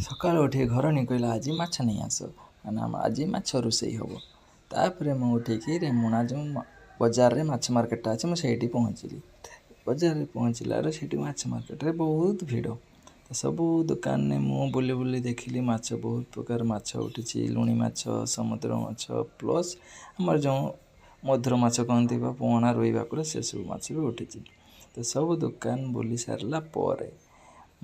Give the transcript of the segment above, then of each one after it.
ସକାଳୁ ଉଠି ଘରଣୀ କହିଲା, ଆଜି ମାଛ ନେଇ ଆସ, ମାନେ ଆଜି ମାଛ ରୋଷେଇ ହେବ। ତାପରେ ମୁଁ ଉଠିକି ରେମୁଣା ଯେଉଁ ବଜାରରେ ମାଛ ମାର୍କେଟଟା ଅଛି, ମୁଁ ସେଇଠି ପହଞ୍ଚିଲି। ବଜାରରେ ପହଞ୍ଚିଲାରୁ ସେଇଠି ମାଛ ମାର୍କେଟରେ ବହୁତ ଭିଡ଼। ତ ସବୁ ଦୋକାନରେ ମୁଁ ବୁଲି ବୁଲି ଦେଖିଲି, ମାଛ ବହୁତ ପ୍ରକାର ମାଛ ଉଠିଛି, ଲୁଣି ମାଛ, ସମୁଦ୍ର ମାଛ, ପ୍ଲସ୍ ଆମର ଯେଉଁ ମଧୁର ମାଛ କହନ୍ତି ବା ପୋହଳା, ରୋହି, ଭାକୁର, ସେସବୁ ମାଛ ବି ଉଠିଛି। ତ ସବୁ ଦୋକାନ ବୁଲି ସାରିଲା ପରେ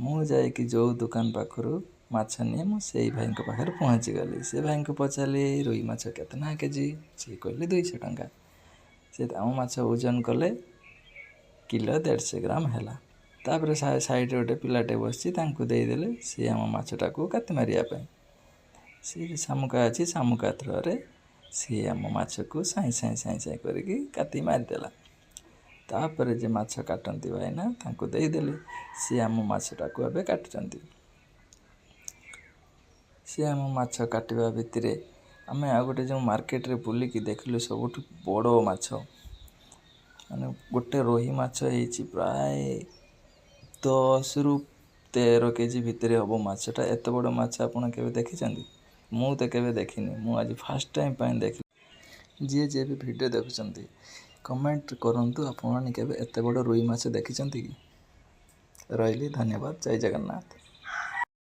ମୁଁ ଯାଇକି ଯେଉଁ ଦୋକାନ ପାଖରୁ ମାଛ ନିଏ, ମୁଁ ସେଇ ଭାଇଙ୍କ ପାଖରେ ପହଞ୍ଚିଗଲି। ସେ ଭାଇଙ୍କୁ ପଚାରିଲି, ରୋହି ମାଛ କେତେ ଟଙ୍କା କେଜି? ସେ କହିଲେ 200 ଟଙ୍କା। ସେ ଆମ ମାଛ ଓଜନ କଲେ, କିଲୋ 150 ଗ୍ରାମ ହେଲା। ତାପରେ ସାଇଡ଼ରେ ଗୋଟେ ପିଲାଟେ ବସିଛି, ତାଙ୍କୁ ଦେଇଦେଲେ ସିଏ ଆମ ମାଛଟାକୁ କାତି ମାରିବା ପାଇଁ। ସେ ଶାମୁକା ଅଛି, ଶାମୁକା ଥ୍ରୋରେ ସିଏ ଆମ ମାଛକୁ ସାଇଁ ସାଇଁ ସାଇଁ ସାଇଁ କରିକି କାତି ମାରିଦେଲା। ତାପରେ ଯେ ମାଛ କାଟନ୍ତି ଭାଇନା, ତାଙ୍କୁ ଦେଇଦେଲେ, ସିଏ ଆମ ମାଛଟାକୁ ଏବେ କାଟୁଛନ୍ତି। ସିଏ ଆମ ମାଛ କାଟିବା ଭିତରେ ଆମେ ଆଉ ଗୋଟେ ଯେଉଁ ମାର୍କେଟରେ ବୁଲିକି ଦେଖିଲୁ ସବୁଠୁ ବଡ଼ ମାଛ, ମାନେ ଗୋଟେ ରୋହି ମାଛ ହେଇଛି ପ୍ରାୟ 10ରୁ 13 କେଜି ଭିତରେ ହେବ ମାଛଟା। ଏତେ ବଡ଼ ମାଛ ଆପଣ କେବେ ଦେଖିଛନ୍ତି? ମୁଁ ତ କେବେ ଦେଖିନି, ମୁଁ ଆଜି ଫାର୍ଷ୍ଟ ଟାଇମ୍ ପାଇଁ ଦେଖିଲି। ଯିଏ ଯିଏ ବି ଭିଡ଼ିଓ ଦେଖୁଛନ୍ତି, କମେଣ୍ଟ କରନ୍ତୁ, ଆପଣମାନେ କେବେ ଏତେ ବଡ଼ ରୋହି ମାଛ ଦେଖିଛନ୍ତି କି? ରହିଲି, ଧନ୍ୟବାଦ, ଜୟ ଜଗନ୍ନାଥ।